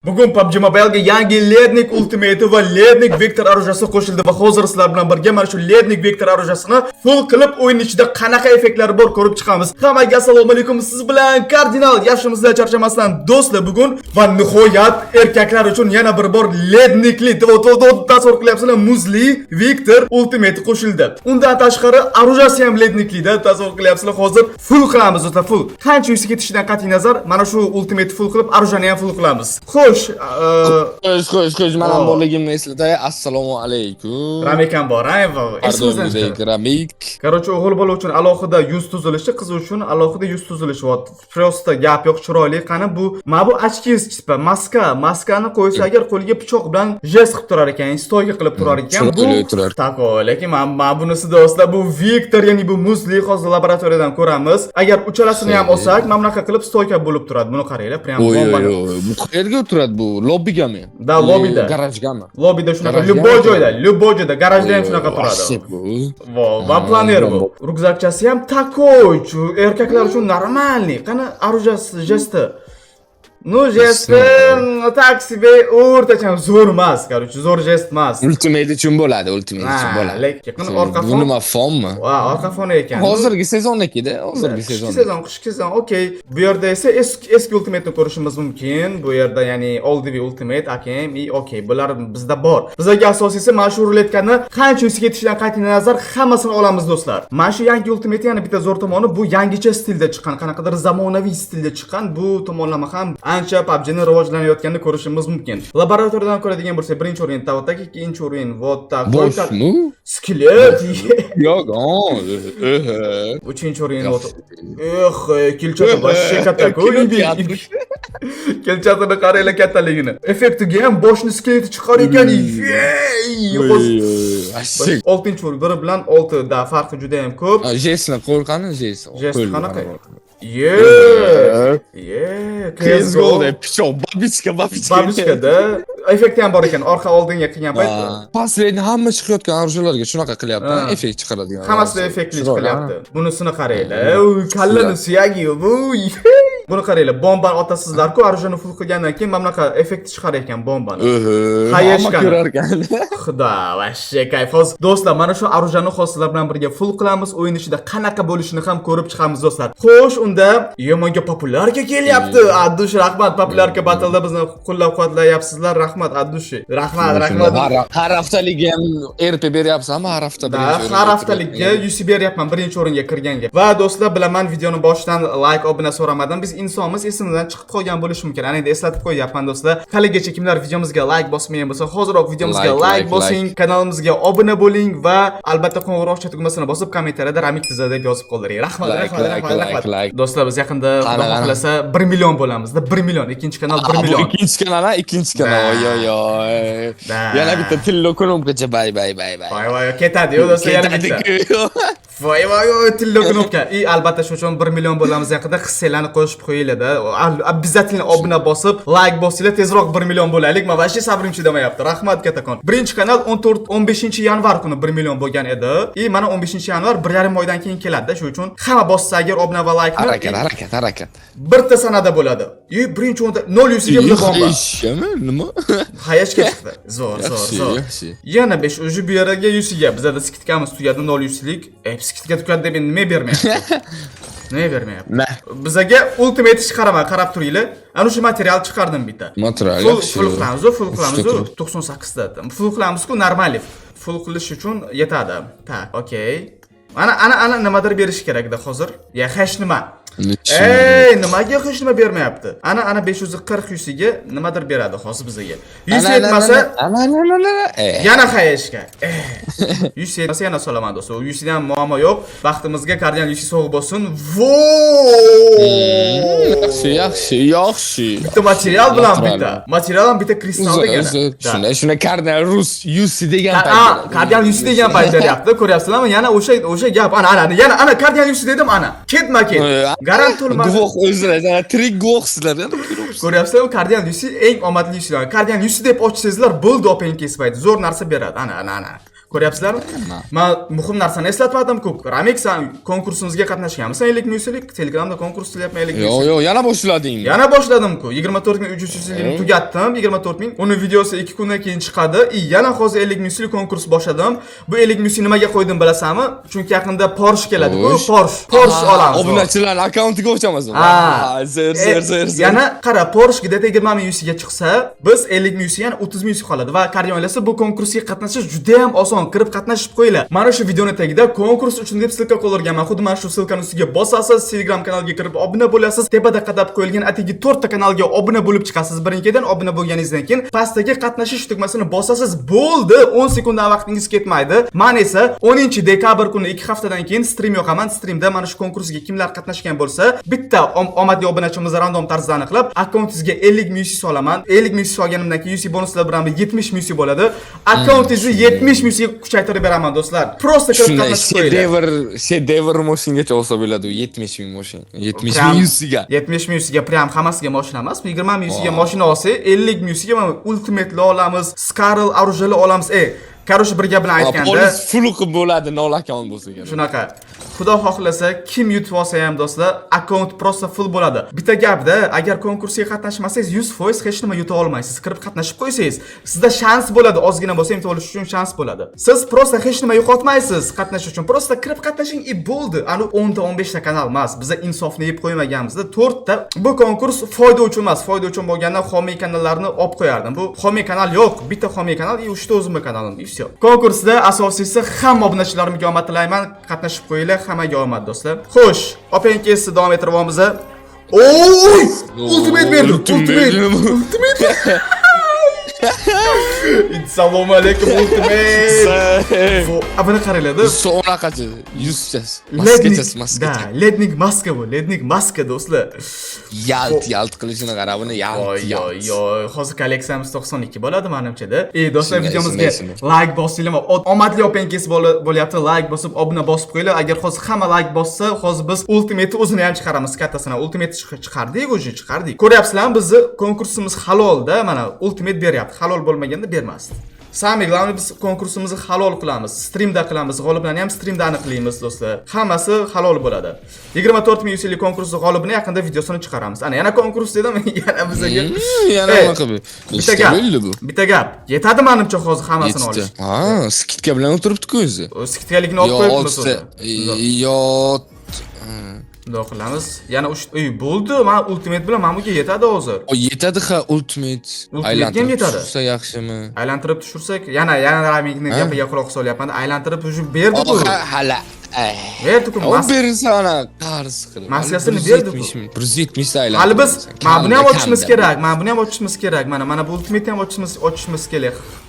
Bugun PUBG Mobile'ga yangi Lednik Ultimate va Lednik Vector оружия si qo'shildi va hozir sizlar bilan birga mana shu Lednik Vector оружия sini full qilib, o'yin ichida qanaqa effektlari bor, ko'rib chiqamiz. Hammaga assalomu alaykum. Siz bilan Kardinal. Yaxshimisizlar, charchamasdan, do'stlar? Bugun va nihoyat erkaklar uchun yana bir bor Lednikli, tasavvur qilyapsizlar, muzli Vector Ultimate qo'shildi. Undan tashqari оружия si ham Ledniklida, tasavvur qilyapsizlar. Hozir full qilamiz, do'stlar, full. Qancha UC ketishidan qat'iy nazar, mana shu Ultimate full qilib, оружие ni ham full qilamiz. Xo'sh, Xo'sh, xo'sh, xo'sh, men ham Oh. borligimni eslatay. Assalomu alaykum. Ramik ham bor, ha? Esimizdan Pardon, chiqdi. Ramik. Короче, o'g'il bola uchun alohida yuz tuzilishi, qiz uchun alohida yuz tuzilishi. Вот, просто gap yo'q, chiroyli. Qani bu, mana bu очки, типа maska, maskani qo'ysa agar, qo'liga pichoq bilan jest qilib turar ekan, стойка qilib turar ekan. Bu Chiroyli turar. Такой, lekin mana bunisi, do'stlar, bu Victor, ya'ni bu muzli, hozir laboratoriyadan ko'ramiz. Agar uchalasini ham olsak, mana bunaqa qilib стойка bo'lib turadi. Buni qaranglar, прям Oy, oy, bombani. Oy. Bu qayerga o'tiradi bu? Lobbigami? Да, lobbida. Garajgami? Lobbida shunaqa, Garajga любой ham joyda, turadi. Любой joyda, garajda ham shunaqa turadi. Вообще bu. Vo, va planer bu. Rukzakchasi ham такой, erkaklar uchun нормальный. Qani оружие si, jesti? Ну, jesti так себе, o'rtacha, zo'r emas, короче, zo'r jest emas. Ultimate uchun bo'ladi, Ultimate uchun Ha, bo'ladi. Lekin orqa Bu fon nima, fonmi? Va, orqa foni ekan. Hozirgi sezonnikida, hozirgi Qishki sezon. Sezon, qishki sezon, okey. Bu yerda esa eski Ultimate'ni ko'rishimiz mumkin. Bu yerda, ya'ni Old Ultimate, AKM, и okey, bular bizda bor. Bizga asosiysi mana shu ruletkani qancha UC ketishidan qat'iy nazar hammasini olamiz, do'stlar. Mana shu yangi Ultimate yana bitta zo'r tomoni, bu yangicha stilda chiqqan, qanaqadir zamonaviy stilda chiqqan. Bu tomonlama ham ancha PUBG'ni rivojlanayotganini ko'rishimiz mumkin. Laboratoriyadan ko'radigan bo'lsak, birinchi o'rin Tavtaki, ikkinchi o'rin вот такой. Boshmi? Skelet. Yo'q, Uchinchi o'rin вот. Эх, kilchati вообще katta-ku. Kelchatini qaranglar kattaligini. Effektiga ham boshni skeleti chiqar ekan. Yey! Вообще. Oltinchi o'rin biri bilan olti da farqi juda ham ko'p. Jestni qo'rqani, jest. Jest qanaqa? Ye! Ye! CSGO deb pichoq, бабочка, бабочка. Бабочка da effekti ham bor ekan. Orqa oldinga qilgan payt. Последний hamma chiqayotgan оружия larga shunaqa qilyapti, Ha. Effekt chiqaradigan. Hammasida effektli Chiroyli, chiqyapti. Bunisini qaranglar. Uy, kallani suyagi bu. Buni qaranglar, bombani otasizlar-ku, оружие ni full qilgandan keyin mana bunaqa effekt chiqar ekan bombani. Oho, hamma Hayashkani. ko'rar ekan. Xudo, вообще kayf. Hozir, do'stlar, mana shu оружие ni hozir sizlar bilan birga full qilamiz. O'yin ichida qanaqa bo'lishini ham ko'rib chiqamiz, do'stlar. Xo'sh, unda yomonga популярка kelyapti. От души rahmat. Популярка battle'da bizni qo'llab-quvvatlayapsizlar. Rahmat, от души. Rahmat, rahmat. Har haftalik ham RP beryapsanmi? Har hafta Да, birinchi har o'ringa haftalikka UC beryapman birinchi o'ringa kirganga. Va do'stlar, bilaman, videoni boshidan like, obuna so'ramadim. Biz insonmiz, esimizdan chiqib qolgan bo'lishi mumkin. Ana endi eslatib qo'yyapman, do'stlar. Haligacha kimlar videomizga like bosmagan bo'lsa, hoziroq videomizga Like, like like, bosing, kanalimizga obuna bo'ling va albatta qo'ng'iroqcha tugmasini bosib, kommentariyada "Ramik tiza" deb yozib qoldiring. Rahmat, Like, rahmat, like, rahmat, like, rahmat. Like. Do'stlar, biz yaqinda, Xudo Qani, qani. xohlasa, 1 million bo'lamiz-da, 1 million, ikkinchi kanal 1 Bu million. ikkinchi kanal, ha, ikkinchi kanal. Da. Oy, oy, oy. Da. Yana bitta tillo knopkacha, bay bay bay bay. Voy voy, ketadi-yu, do'stlar, yana bitta. Ketadi-ku. Voy voy voy, tillo knopka. И albatta shu uchun 1 million bo'lamiz yaqinda, hissiylarni qo'shib qo'yinglar-da. Обязательно obuna bosib, like bosinglar, tezroq 1 million bo'laylik. Men вообще sabrim chidamayapti. Rahmat kattakon. Birinchi kanal 14 15 yanvar kuni 1 million bo'lgan edi. И mana 15 yanvar 1,5 oydan keyin keladi-da. Shu uchun hamma bossa agar obuna va like ni Harakat, harakat, harakat. Birta sanada bo'ladi. И birinchi o'rinda 0 yuziga bir bomba. Eshimi, nima? Hayashga chiqdi. Zo'r, zo'r, Yaxshi, zo'r. yaxshi. Yana 5 уже bu yerga yuziga bizada скидка miz tugadi, 0 yuzlik. E, скидка tugadi deb endi nima bermayapti? Nima bermayapti? Na. Bizaga ultimate chiqaraman, qarab turinglar. Ana shu material chiqardim bitta. Material Full yaxshi. Full qilamiz, full qilamiz. 98 ta. Full qilamiz-ku, normal. Full qilish uchun yetadi. Так, okey. Ana, ana, ana nimadir berish kerakda hozir. Ya, hech nima. Ey, nimaga hech nima bermayapti? Ana, ana 540 yuziga nimadir beradi hozir bizaga. 100 yetmasa Ana, ana, ana, ana. Yana hayashga. 100 yetmasa yana solaman, do'stlar. 100 dan muammo yo'q. Baxtimizga kardinal 100 sog' bo'lsin. Vo! Yaxshi, yaxshi, yaxshi. Bitta material bilan Natural. Bitta. Material ham bitta kristal Uzr, degani. uzr. Да. Shunda, shunda kardinal rus UC degan payt Ha, beradi. Kardinal UC degan payt beryapti. Ko'ryapsizlarmi? Yana o'sha gap. Ana, ana, yana ana kardinal UC dedim, ana. Ketma ket. Garant to'lmadi. Guvoh o'zinglar, ana tirik guvohsizlar. Ko'ryapsizlarmi? Kardinal UC eng omadli UC. Kardinal UC deb ochsangizlar bo'ldi, open case payt. Zo'r narsa beradi. Ana, ana, ana. Ko'ryapsizlarmi? Man muhim narsani eslatmadim-ku. Ramik, san konkursimizga qatnashganmisan 50 ming UC'lik? Telegramda konkurs qilyapman 50 ming Yo'q, UC. yo'q, yana boshlading. Yana boshladim-ku. 24 300 lik tugatdim. 24 ming. Uni videosi 2 kundan keyin chiqadi. И yana hozir 50 ming UC'lik konkurs boshladim. Bu 50 ming UC nimaga qo'ydim bilasanmi? Chunki yaqinda Porsche keladi-ku. Xo'sh. Porsche. Porsche olamiz. Obunachilar akkauntiga o'chamiz. Ha. Zer, zer, zer, zer. Yana qara, Porsche где-то 20 ming UC ga chiqsa, biz 50 ming UC, yana 30 ming UC qoladi va karyoylasi bu konkursga qatnashish juda ham oson. Kirib qatnashib qo'yinglar. Mana shu videoni tagida konkurs uchun deb ссылка qoldirganman. Xuddi mana shu ссылка ni ustiga bosasiz, Telegram kanaliga kirib obuna bo'lasiz. Tepada qadab qo'yilgan atigi 4 ta kanalga obuna bo'lib chiqasiz. Birinchidan obuna bo'lganingizdan keyin pastdagi qatnashish tugmasini bosasiz. Bo'ldi. 10 sekunddan vaqtingiz ketmaydi. Men esa 10 dekabr kuni, 2 haftadan keyin stream yoqaman. Streamda mana shu konkursga kimlar qatnashgan bo'lsa, bitta omadli obunachimizni random tarzda aniqlab, akkauntingizga 50 ming UC solaman. 50 ming UC solganimdan keyin UC bonuslar bilan 70 ming UC bo'ladi. Akkauntingizni 70 ming UC ga kuchaytirib beraman, do'stlar. Просто kirib Shunday qatnashib qo'yinglar. Shedevr, shedevr mashingacha olsa bo'ladi u 70 ming mashin. 70 ming UCga. 70 ming UCga прям hammasiga mashina emas. 20 ming UCga mashina olsak, 50 ming UCga mana ultimateli olamiz, Scarl оружие li olamiz. Ey, короче, bir gap bilan aytganda, Polis full qilib bo'ladi, nol akkaunt bo'lsa kerak. Shunaqa. Xudo xohlasa, kim yutib olsa ham, do'stlar, akkaunt просто full bo'ladi. Bitta gapda, agar konkursga qatnashmasangiz, 100% hech nima yuta olmaysiz. Kirib qatnashib qo'ysangiz, sizda shans bo'ladi, ozgina bo'lsa ham yutib olish uchun shans bo'ladi. Siz просто hech nima yo'qotmaysiz qatnashish uchun. Просто kirib qatnashing и bo'ldi. Ani 10 ta 15 ta kanal emas. Biza insofni yeb qo'ymaganmizda. 4 ta bu konkurs foyda uchun emas. Foyda uchun bo'lganda homiy kanallarni olib qo'yardim. Bu homiy kanal yo'q. Bitta homiy kanal и uchta o'zimni kanalim. И всё. Konkursda asosiysi hamma obunachilarimga omad tilayman. Qatnashib qo'yinglar, hammaga omad, do'stlar. Xo'sh, open case'ni davom ettiryapmiz. Oy! Ultimate berdi. Ultimate. Ultimate. Assalomu alaykum, Ultimate. A, buni qaranglar-da. Sonaqachi yuzchasi. Ледник, Maskachasi, да, maskacha. Ледник maska bu, ледник maska, do'stlar. Yalt yalt qilishini qara, buni yalt Oy, yalt. oy, oy, hozir kolleksiyamiz 92 bo'ladi menimcha-da. Ey do'stlar, Shunday, videomizga shunday, shunday. like bosinglar va omadli open case bo'lyapti. Like bosib, obuna bosib qo'yinglar. Agar hozir hamma like bossa, hozir biz Ultimate o'zini ham chiqaramiz, kattasini. Ultimate chiqardik, уже chiqardik. Ko'ryapsizlarmi, bizni konkursimiz halolda, mana Ultimate beryapti. Halol bo'lmaganda bermasdi. Самое главное, biz konkursimizni halol qilamiz. Streamda qilamiz, g'oliblarni ham streamda aniqlaymiz, do'stlar. Hammasi halol bo'ladi. 24 ming UC'lik konkursning g'olibini yaqinda videosini chiqaramiz. Ana, yana konkurs dedim, yana bizaga. Yana Ey, unaqa bu. bitta Nechta gap. bo'ldi bu? Bitta gap. Yetadi manimcha hozir hammasini Yettita. olish. Ha, скидка bilan o'tiribdi-ku o'zi. Скидка likni olib Yo qo'yibmiz oltita, o'zi. yo Bundoq qilamiz. Yana 3, ey, bo'ldi. Mana ultimate bilan mana bunga yetadi hozir. O, yetadi ha, ultimate. Ultimate'ga ham Aylantirib yetadi. tushsa yaxshimi? Aylantirib tushirsak, yana Ramikni Ha? gapiga quloq solyapman. Aylantirib уже berdi bu. Ha, hala. Berdi-ku. O berilsa ana qarz qilib. Maskasini berdi-ku. 170 ta aylantirib. Hali biz mana buni ham ochishimiz kerak. Mana buni ham ochishimiz kerak. Mana bu ultimate ham ochishimiz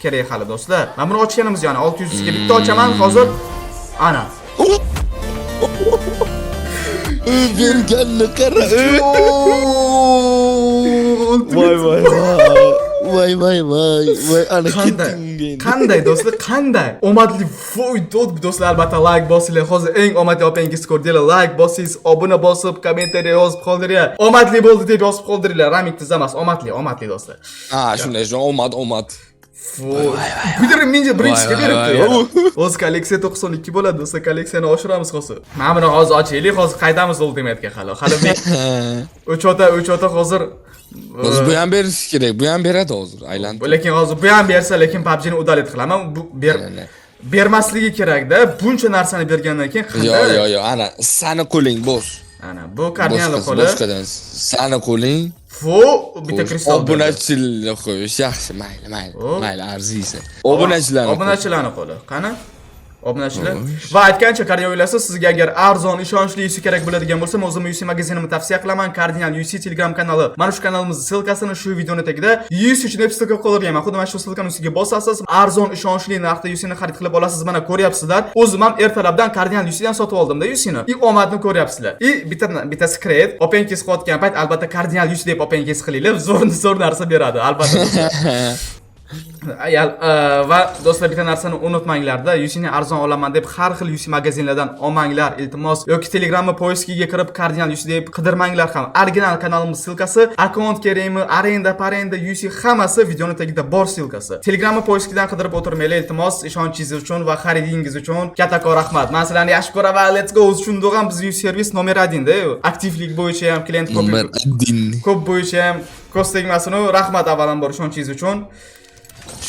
kerak hali, do'stlar. Mana buni ochganimiz, ya'ni 600 ga bitta ochaman hozir. Ana. Berganni qara. Voy voy voy. Voy voy voy. Voy, ana Qanday? ketding endi. Qanday, do'stlar, qanday? Omadli voy do'stlar, albatta like bosinglar. Hozir eng omadli opangiz ko'rdinglar. Like bosingiz, obuna bosib, kommentariya yozib qoldiringlar. Omadli bo'ldi deb yozib qoldiringlar. Ramik emas, omadli, omadli, do'stlar. Ha, shunday, shunday, omad, omad. Voy. Bir minja birinchisiga Voy, voy, beribdi. voy. Hozir kolleksiya 92 bo'ladi, do'stlar, kolleksiyani oshiramiz hozir. Mana buni hozir ochaylik, hozir qaytamiz ultimate'ga hali. Hali uch ota, uch ota hozir. Hozir bu ham berish kerak, bu ham beradi hozir, aylantirib. Lekin hozir bu ham bersa, lekin PUBG'ni удалить qilaman. Bu ber Ana. bermasligi kerakda. Buncha narsani bergandan keyin Yo, qanday? yo, yo, ana, sani qo'ling bo'sh. Ana, bu kardinal Boshqasi, qo'li. boshqadan. Sani qo'ling. Fu, bitta kristal berdi. Obunachilar qo'yish yaxshi, mayli, mayli. O. Mayli, arziysan. Obunachilarni. Obunachilarni qo'li. Qani? Obunachilar. Va aytgancha, karyoylasi sizga agar arzon, ishonchli UC kerak bo'ladigan bo'lsa, men o'zim UC magazinimni tavsiya qilaman. Cardinal UC Telegram kanali. Mana shu kanalimizning ссылка sini shu videoni tagida UC uchun deb ссылка qoldirganman. Xuddi mana shu ссылка ni ustiga bosasiz, arzon, ishonchli narxda UC ni xarid qilib olasiz. Mana ko'ryapsizlar. O'zim ham ertalabdan Cardinal UC dan sotib oldim-da UC ni. И omadni ko'ryapsizlar. И bittasi credit, open case qilayotgan payt albatta Cardinal UC deb open case qilinglar. Zo'r zo'r narsa beradi, albatta. Ayal, va do'stlar, bitta narsani unutmanglarda, UCni arzon olaman deb har xil UC magazinlardan olmanglar, iltimos. Yoki Telegramma поиск iga kirib Cardinal UC deb qidirmanglar ham. Original kanalimiz ссылка si, akkaunt kerakmi, arenda, parenda, UC, hammasi videoni tagida bor ссылка si. Telegramma поиск idan qidirib o'tirmanglar, iltimos, ishonchingiz uchun va xaridingiz uchun kattakon rahmat. Men sizlarni yaxshi ko'raman. Let's go. Shundoq ham biz UC servis nomer 1 da, aktivlik bo'yicha ham, klient ko'p Nomer 1. ko'p bo'yicha ham ko'z tegmasin. Rahmat avvalambor ishonchingiz uchun.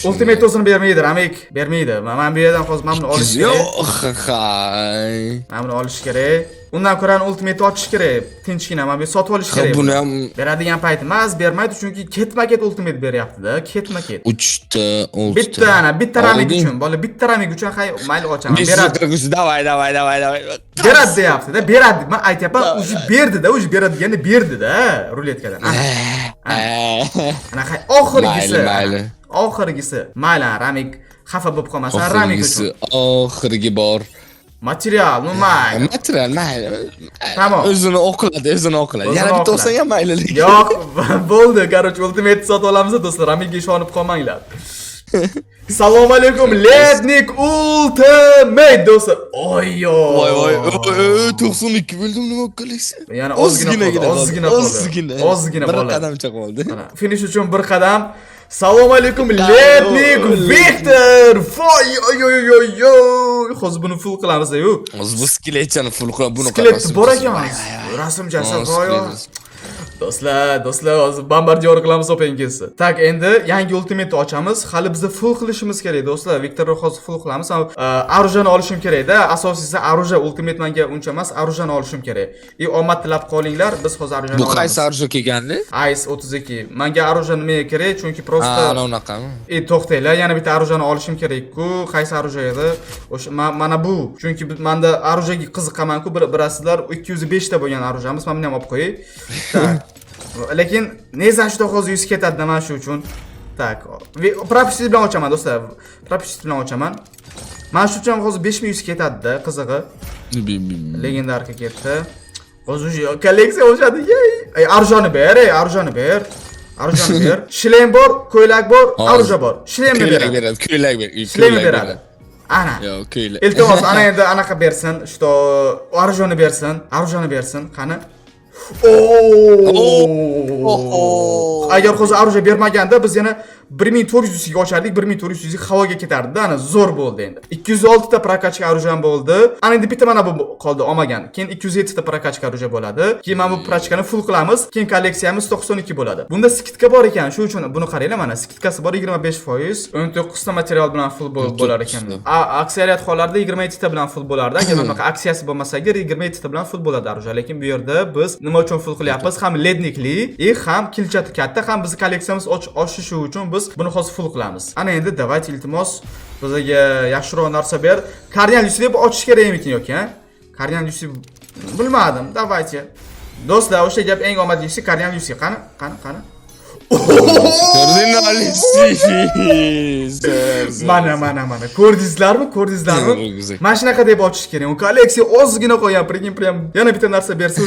Ultimate o'zini bermaydi, Ramik. Bermaydi. Mana bu yerdan hozir mana buni olish kerak. Yo'q, hay. Mana buni olish kerak. Undan ko'ra ultimate ochish kerak. Tinchgina mana bu sotib olish Ha, kerak. buni ham. Beradigan payt emas, bermaydi, chunki ketma-ket ultimate beryapti-da, ketma-ket. Uchta, oltita. Bitta ana, bitta Ramik Olding. uchun, bola, bitta Ramik uchun hay, mayli, ochaman. Besh Beradi. yuz. Давай, давай, давай, давай. Beradi deyapti-da, beradi. Men aytyapman, уже berdi-da, уже beradiganda berdi-da ruletkadan. Ana, ana hay, oxirgisi. Mayli, mayli. Oxirgisi. Mayli, Ramik xafa bo'lib qolmasin, Ramik Oxirgisi, uchun. oxirgi bor. Material, ну mayli. Material, mayli. Tamom. O'zini oqladi, o'zini oqladi. O'zini Yana bitta oqladi. olsang ham mayli lekin. Yo'q, bo'ldi. Короче, ultimate sotib olamiz, do'stlar. Ramikga ishonib qolmanglar. Assalomu alaykum, Lednik Ultimate, do'stlar. Oy yo. Voy voy, oy, 92 bo'ldim, nima qilasiz? Yana ozgina qoldi, ozgina qoldi. Ozgina. Ozgina Bir bo'ladi. qadamcha qoldi. Mana, finish uchun bir qadam. Assalomu alaykum, Lednik Victor. Voy oy oy oy oy. Hozir buni full qilamiz yu. Hozir bu skeletchani full qilib, buni Skelet bor ekan. Rasmchasi, voy voy. Do'stlar, do'stlar, hozir bombardiyor qilamiz opengizni. Так, endi yangi ultimate ochamiz. Hali biza full qilishimiz kerak, do'stlar. Viktorni hozir full qilamiz. Оружие ni olishim kerak-da. Asosiysi оружие, ultimate menga uncha emas, оружие ni olishim kerak. И omad tilab qolinglar, biz hozir оружие ni Bu qaysi olamiz. оружие kelgandi? Ice 32. Menga оружие nimaga kerak? Chunki Ha, просто ana unaqami? E, to'xtanglar, yana bitta оружие ni olishim kerak-ku. Qaysi оружие edi? O'sha mana bu. Chunki menda оружие ga qiziqaman-ku, bilasizlar, 205 ta bo'lgan оружие miz. Mana buni ham olib qo'yay. Так. Lekin neza shu hozir yuz ketadi mana shu uchun. Так, пропустить bilan ochaman, do'stlar. Пропустить bilan ochaman. Mana shu uchun ham hozir 5100 ketadi-da, qizig'i. Легендарка ketdi. Hozir уже kolleksiya o'shadi. Yey. Ey, оружие ni ber, ey, оружие ni ber. Оружие ni ber. Шлем bor, ko'ylak bor, Hozir. оружие bor. Шлем ni Ko'ylak beradi. beradi, ko'ylak ber. Шлем ni Ko'ylak beradi. Ana. Yo'q, ko'ylak. Iltimos, ana endi anaqa bersin, что оружие ni bersin, оружие ni bersin, qani? Oo! Agar hozir оружие bermaganda, biz yana 1400 ga ochardik, 1400 ga havoga ketardi. Ana zo'r bo'ldi endi. 206 ta прокачка оружие bo'ldi. Ana endi bitta mana bu qoldi, olmagan. Keyin 207 ta прокачка оружие bo'ladi. Keyin mana bu прокачка ni full qilamiz. Keyin kolleksiyamiz 92 bo'ladi. Bunda скидка bor ekan, shu uchun buni qaranglar, mana скидка si bor 25%, 19 ta material bilan full bo'lar ekan. Aksariyat hollarda 27 ta bilan full bo'lardi. Agar bunaqa aksiyasi bo'lmasa agar, 27 ta bilan full bo'ladi оружие. Lekin bu yerda biz nima uchun full qilyapmiz? Ham lednikli, и ham kilchati katta, ham bizni kolleksiyamiz oshishi uchun biz buni hozir full qilamiz. Ana endi давайте, iltimos, bizga yaxshiroq narsa ber. Kardinal yusi deb ochish kerakmikin yoki, ha? Kardinal yusi bilmadim. Давайте. Do'stlar, o'sha gap, eng omadlisi Kardinal yusi. Qani? Qani? Qani? Kardinal. Mana, mana, mana. Ko'rdingizlarmi? Ko'rdingizlarmi? Güzel. Mana shunaqa deb ochish kerak. U kolleksiya ozgina qolgan, прикинь, прям yana bitta narsa bersa,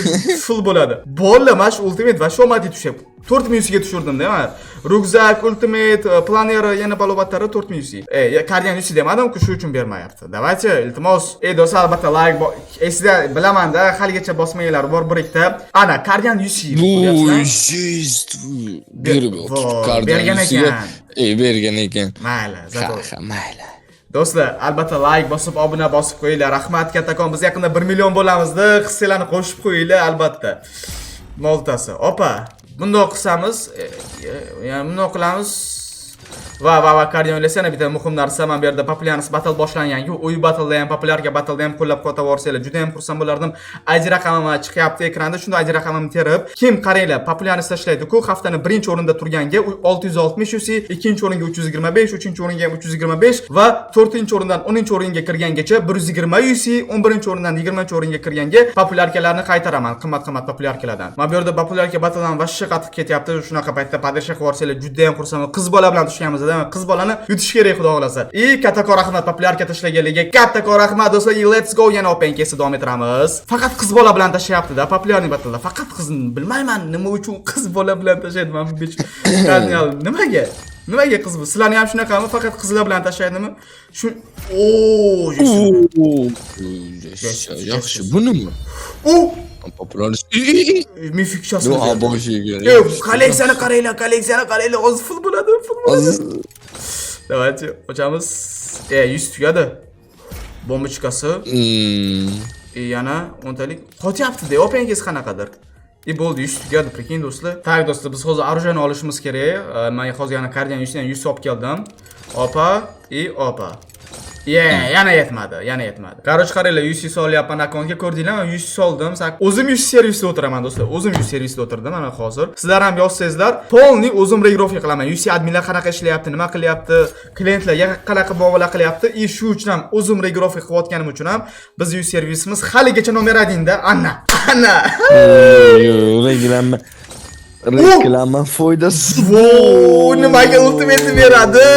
full bo'ladi. Bo'ldi, mana shu ultimate va shu omadli tushyapti. 4100 ga tushirdim-da man. Rukzak, ultimate, planer, yana balobatlari 4100. E, Kardinal 100 demadim-ku, shu uchun bermayapti. Давайте, iltimos. Ey do'stlar, albatta like esida bilaman-da, haligacha bosmaganlar bor bir ikkita. Ana, Kardinal 100. Bu жесть. Berib Vo, bergan ekan. E, bergan ekan. Mayli, Ha, zato. ha, mayli. Do'stlar, albatta like bosib, obuna bosib qo'yinglar. Rahmat kattakon. Biz yaqinda 1 million bo'lamizda, hissiylarni qo'shib qo'yinglar albatta. Moltasi. Opa, bundoq qilsamiz, ya'ni bundoq qilamiz. Va Kardinal yana bitta muhim narsa, mana bu yerda Популярность Battle boshlangan-ku. Uy Battle'da ham, Populyarka Battle'da ham qo'llab-quvvatlab yuborsanglar, juda ham xursand bo'lardim. ID raqamim chiqyapti ekranda. Shunda ID raqamimni terib, kim qaranglar, Популярность tashlaydi-ku, haftani birinchi o'rinda turganga 660 UC, ikkinchi o'ringa 325, uchinchi o'ringa ham 325 va to'rtinchi o'rindan 10 o'ringa kirgangacha 120 UC, 11 o'rindan 20 o'ringa kirganga populyarkalarni qaytaraman, qimmat-qimmat populyarkalardan. Mana bu yerda Populyarka Battle'dan vashsha qattiq ketyapti. Shunaqa paytda поддержка qilib yuborsanglar, juda ham xursandman. Qiz bola bilan tushganmiz, qiz bolani yutish kerak, xudo xolasa. И kattakon rahmat populyarka tashlaganligiga. Kattakon rahmat, do'stlar. Let's go, yana open case davom ettiramiz. Faqat qiz bola bilan tashlayapti-da, популярный battle'da. Faqat qizni bilmayman, nima uchun qiz bola bilan tashlaydi mana bu bech. Kardinal nimaga? Nimaga qiz bu? Sizlarni ham shunaqami? Faqat qizlar bilan tashlaydimi? Shu o Yaxshi, bu nima? U Populyar. Мифик chasini. Ну, ha, boshiga. E, kolleksiyani qaranglar, kolleksiyani qaranglar. Hozir full bo'ladi, full bo'ladi. Давайте ochamiz. E, 100 tugadi. Бомбочка si. E, yana 10 talik qotyapti-da, opengiz qanaqadir. E, bo'ldi, 100 tugadi, прикинь, do'stlar. Так, do'stlar, biz hozir оружие ni olishimiz kerak. Men hozir yana Guardian 100 dan 100 olib keldim. Opa, и opa. Ye, yana yetmadi, yana yetmadi. Короче, qaranglar, 100 solyapman akkauntga, ko'rdinglarmi? 100 soldim. O'zim 100 servisda o'tiraman, do'stlar. O'zim 100 servisda o'tirdim mana hozir. Sizlar ham yozsangizlar, полный o'zim регировка qilaman. UC adminlar qanaqa ishlayapti, nima qilyapti, klientlarga qanaqa muomala qilyapti. И shu uchun ham, o'zim регировка qilayotganim uchun ham biz UC servisimiz haligacha номер 1 da. Anna. Anna. Reklama. Reklama foydasi. Vo, nimaga ultimate beradi?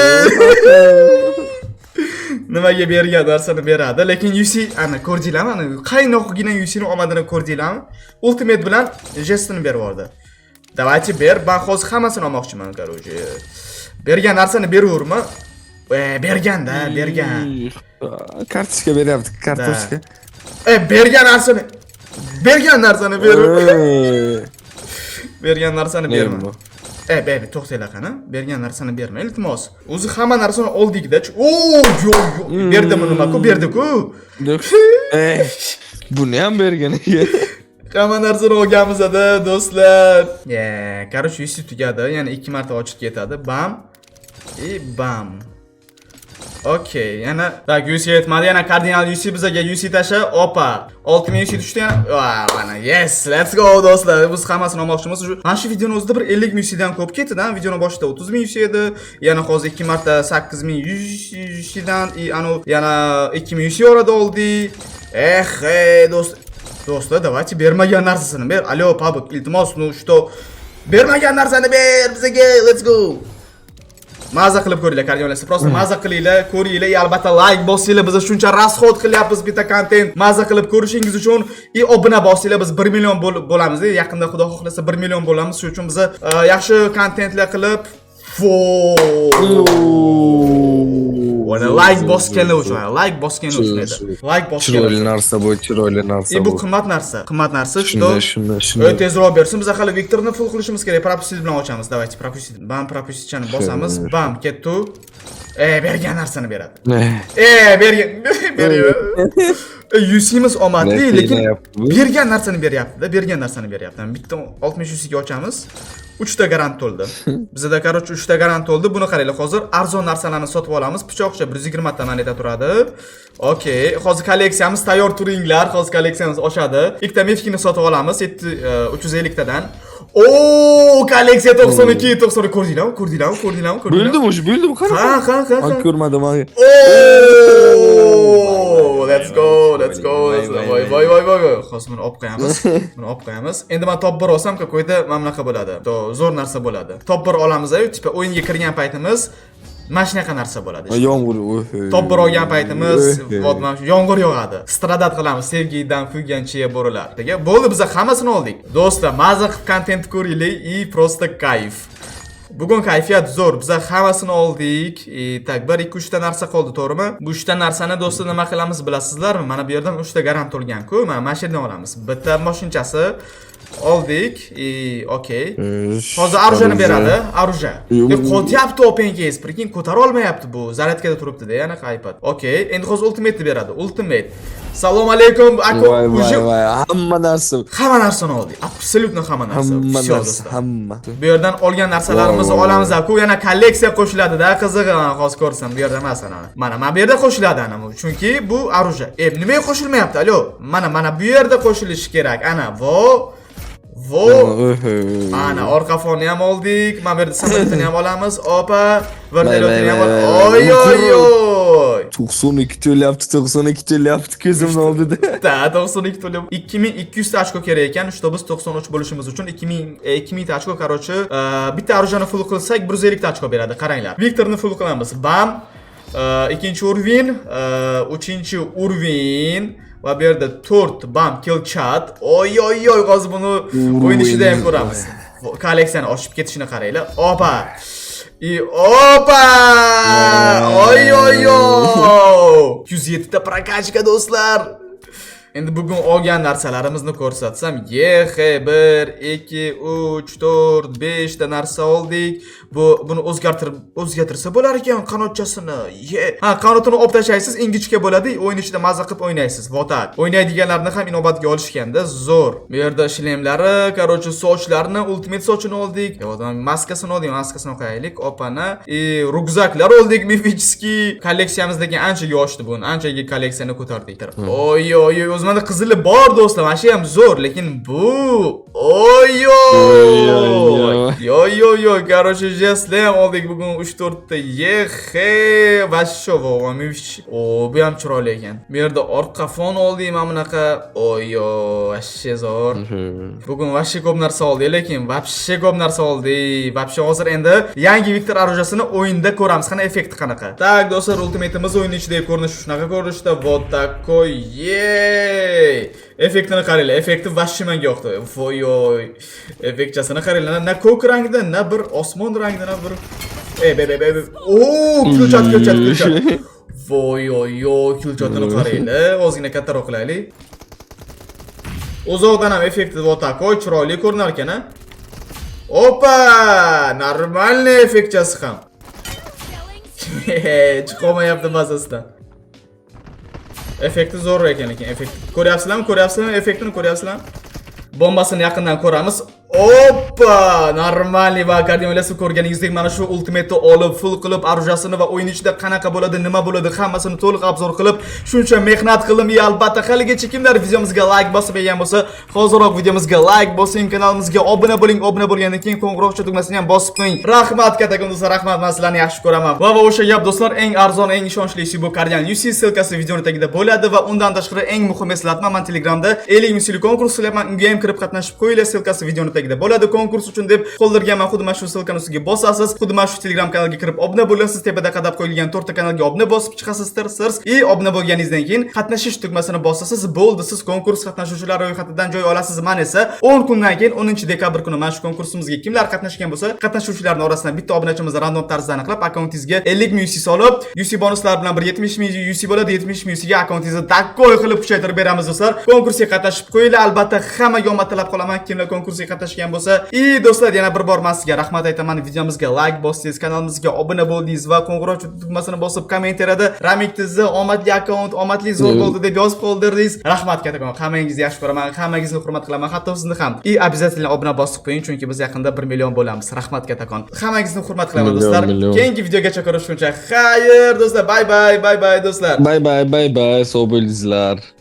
Nimaga bergan narsani beradi, lekin UC ana ko'rdinglarmi? Ana qaynoqgina UC ni omadini ko'rdinglarmi? Ultimate bilan jestini berib yubordi. Давайте ber, men hozir hammasini olmoqchiman, короче. Bergan narsani beraverma. E, berganda, bergan. Kartochka beryapti, kartochka. E, bergan narsani, bergan narsani ber. Bergan narsani berma. Bu? E, ber, to'xtanglar qani. Bergan narsani berma, iltimos. O'zi hamma narsani oldik-da. O, yo'q, yo'q. Berdimi nima-ku, berdi-ku. Eh, buni ham bergan ekan. Hamma narsani olganmiz-da, do'stlar. Ye, короче, UC tugadi. Ya'ni ikki marta ochib ketadi. Bam. И bam. Okey, yana так, UC yetmadi. Yana kardinal UC bizaga UC tasha. Opa. 6000 UC tushdi yana. Va, mana, yes, let's go, do'stlar. Biz hammasini olmoqchimiz. Shu mana shu videoni o'zida bir 50 ming UC dan ko'p ketdi-da. Videoni boshida 30 ming UC edi. Yana hozir ikki marta 8100 UC dan и anu yana 2000 UC orada oldik. Eh, ey, do'st. Do'stlar, давайте bermagan narsasini ber. Alo, PUBG, iltimos, ну что, bermagan narsani ber bizaga. Let's go. Maza qilib ko'ringlar, kardinallar. Просто maza qilinglar, ko'ringlar, и albatta like bosinglar. Biz shuncha расход qilyapmiz bitta kontent. Maza qilib ko'rishingiz uchun и obuna bosinglar. Biz 1 million bo'lamiz. Yaqinda, Xudo xohlasa, 1 million bo'lamiz. Shuning uchun biz yaxshi kontentlar qilib. Fo. Mana like bosganlar uchun, like bosganlar uchun edi. Like bosganlar. Chiroyli narsa bu, chiroyli narsa И bu bu. qimmat narsa. Qimmat narsa, что Shunday, shunday, shunday. Tezroq bersin. Biz hali Viktorni full qilishimiz kerak. Пропустить bilan ochamiz. Давайте пропустить. Bam, пропустить chani bosamiz. Bam, ketdi. E, bergan narsani beradi. Eh, E, bergan bergan. UC'miz omadli, Ne lekin qiynayapti bu? bergan narsani beryapti-da, bergan narsani beryapti. Bitta 60 UC'ga ochamiz. 3 ta garant to'ldi. Bizda, короче, 3 ta garant to'ldi. Buni qaranglar, hozir arzon narsalarni sotib olamiz. Pichoqcha 120 ta moneta turadi. Okey, hozir kolleksiyamiz tayyor, turinglar. Hozir kolleksiyamiz oshadi. Ikkita мифик ni sotib olamiz, 350 tadan. O, kolleksiya 92, 92 ko'rdinglarmi? Ko'rdinglarmi? Ko'rdinglarmi? Ko'rdinglarmi? Bo'ldimi o'sha, bo'ldimi? Qara. Ha. Man ko'rmadim, man. Oh, let's go, let's go, let's go. Voy, voy, voy, voy, voy. Hozir buni olib qo'yamiz. Buni olib qo'yamiz. Endi men top 1 olsam, какой-то mana bunaqa bo'ladi. To zo'r narsa bo'ladi. Top 1 olamiz, типа o'yinga kirgan paytimiz mana shunaqa narsa bo'ladi. Yomg'ir. Top 1 olgan paytimiz вот mana shu yomg'ir yog'adi. Страдать qilamiz, sevgidan kuygan chiya bo'rilar. Degan. Bo'ldi, biz hammasini oldik. Do'stlar, maza qilib kontent ko'ringlar и просто кайф. Bugun kayfiyat zo'r. Biz hammasini oldik. E, так, 1 2 3 ta narsa qoldi, to'g'rimi? Bu 3 ta narsani, do'stlar, nima qilamiz bilasizlarmi? Mana bu yerdan 3 ta garant to'lgan-ku. Mana shu yerdan olamiz. Bitta mashinchasi oldik. E, okey. Hozir оружие ni beradi, оружие. E, qotyapti open case, прикинь, ko'tara olmayapti bu. Зарядка da turibdi-da, yana iPad. Okey, endi hozir ultimate beradi. Ultimate. Salom alaykum, aka. Voy, voy, Уже voy, hamma narsa. Hamma narsani oldik. Абсолютно hamma narsa. Hamma Всё, narsa, do'stlar. hamma. Bu yerdan olgan narsalarimizni Voy, voy, olamiz, ku yana kolleksiya qo'shiladi-da, qizig'i mana hozir ko'rsam, bu yerda emas ana. Mana bu yerda qo'shiladi ana bu. Chunki bu оружие. E, nimaga qo'shilmayapti? Alo. Mana bu yerda qo'shilishi kerak. Ana, vo. Vo. Ana orqa fonni ham oldik. Mana bu yerda samolyotni ham olamiz. Opa, vertolyotni ham Voy, olamiz. voy, Oy, voy. oy, oy. 92 to'layapti, 92 to'layapti ko'zimni oldida. Da, 92 to'lab 2200 ta ochko kerak ekan, чтобы biz 93 bo'lishimiz uchun 2000 2000 ta ochko, короче, bitta оружие ni full qilsak 150 ta ochko beradi, qaranglar. Viktorni full qilamiz. Bam. Ikkinchi уровень, uchinchi уровень va bu yerda 4 bam killchat. Oy, oy, oy, hozir buni o'yin ichida ham ko'ramiz. Kolleksiyani oshib ketishini qaranglar. Opa. И опа! Oy oy oy! 107 ta прокачка, do'stlar. Endi bugun olgan narsalarimizni ko'rsatsam, YX 1 2 3 4 5 ta narsa oldik. Buni o'zgartirib o'zgartirsa bo'lar ekan qanotchasini. Ye. Ha, qanotini olib tashlaysiz, ingichka bo'ladi, o'yin ichida maza qilib o'ynaysiz. Вот так. O'ynaydiganlarni ham inobatga olishganda zo'r. Bu yerda shlemlari, короче, sochlarni, ultimate sochini oldik. Yo'q, maskasini oldik, maskasini qo'yaylik. Opana. И ryukzaklar oldik, мифический. Kolleksiyamiz lekin anchaga oshdi bugun. Anchaga kolleksiyani ko'tardik. Oy oy oy, o'zimda qizili bor, do'stlar. Mana shu ham zo'r, lekin bu oy oy. Oy, Yo yo yo, короче, jestli ham oldik bugun 3-4 ta. Yexe, вообще во, o, bu ham chiroyli ekan. Bu yerda orqa fon oldik mana bunaqa. Oy yo, вообще zo'r. Bugun вообще ko'p narsa oldik, lekin вообще ko'p narsa oldik. Вообще hozir endi yangi Viktor оружия sini o'yinda ko'ramiz, qani effekti qanaqa. Так, do'stlar, ultimateimiz o'yin ichidagi ko'rinishi shunaqa ko'rinishda. Вот такой. Ye! Effektini qaranglar, effekti вообще menga yoqdi. Voy oy. Effektchasini qaranglar, na ko'k rangda, na bir osmon rangda, na bir. Ey, be be be. O, kulchat, kulchat, kulchat. Voy oy oy, kulchatini qaranglar. Ozgina kattaroq qilaylik. Uzoqdan ham effekti вот такой chiroyli ko'rinar ekan, a? Opa! Нормальный effektchasi ham. Chiqolmayapti bazasidan. Effekti zo'r ekan lekin effekt. Ko'ryapsizlarmi? Ko'ryapsizlarmi? Effektini ko'ryapsizlarmi? Bombasini yaqindan ko'ramiz. Oppa! Нормальный va akademiyasi ko'rganingizdek mana shu ultimate'ni olib, full qilib, оружия sini va o'yin ichida qanaqa bo'ladi, nima bo'ladi, hammasini to'liq обзор qilib, shuncha mehnat qildim. И albatta haligacha kimlar videomizga like bosib yegan bo'lsa, hoziroq videomizga like bosing, kanalimizga obuna bo'ling, obuna bo'lgandan keyin qo'ng'iroqcha tugmasini ham bosib qo'ying. Rahmat kattakon, do'stlar, rahmat, men sizlarni yaxshi ko'raman. Va o'sha gap, do'stlar, eng arzon, eng ishonchli bu Kardian UC ссылка si videoni tagida bo'ladi va undan tashqari eng muhim eslatma, men Telegramda 50 ming so'mlik konkurs qilyapman, unga ham kirib qatnashib qo'yinglar, ссылка si videoni tagida bo'ladi. Konkurs uchun deb qoldirganman, xuddi mana shu ссылка ni ustiga bosasiz, xuddi mana shu Telegram kanalga kirib obuna bo'lasiz, tepada qadab qo'yilgan to'rtta kanalga obuna bosib chiqasiz, tirs, и obuna bo'lganingizdan keyin qatnashish tugmasini bosasiz, bo'ldi, siz konkurs qatnashuvchilar ro'yxatidan joy olasiz. Man esa 10 kundan keyin 10 dekabr kuni mana shu konkursimizga kimlar qatnashgan bo'lsa, qatnashuvchilarning orasidan bitta obunachimizni random tarzda aniqlab, akkauntingizga 50 ming UC solib, UC bonuslar bilan bir 70 ming UC bo'ladi, 70 ming UC ga akkauntingizni такой qilib kuchaytirib beramiz, do'stlar. Konkursga qatnashib qo'yinglar, albatta hammaga omad tilab qolaman, kimlar konkursga qatnashgan bo'lsa. И do'stlar, yana bir bor men sizga rahmat aytaman. Videomizga like bosdingiz, kanalimizga obuna bo'ldingiz va qo'ng'iroq tugmasini bosib, kommentariyada "Ramik tizni omadli akkaunt, omadli zo'r bo'ldi" deb yozib qoldirdingiz. Rahmat kattakon. Hammangizni yaxshi ko'raman, hammangizni hurmat qilaman, hatto sizni ham. И обязательно obuna bosib qo'ying, chunki biz yaqinda 1 million bo'lamiz. Rahmat kattakon. Hammangizni hurmat qilaman, Million, do'stlar. Million. Keyingi videogacha ko'rishguncha xayr, do'stlar. Bye bye, bye bye, do'stlar. Bye bye, bye bye, sog' bo'linglar.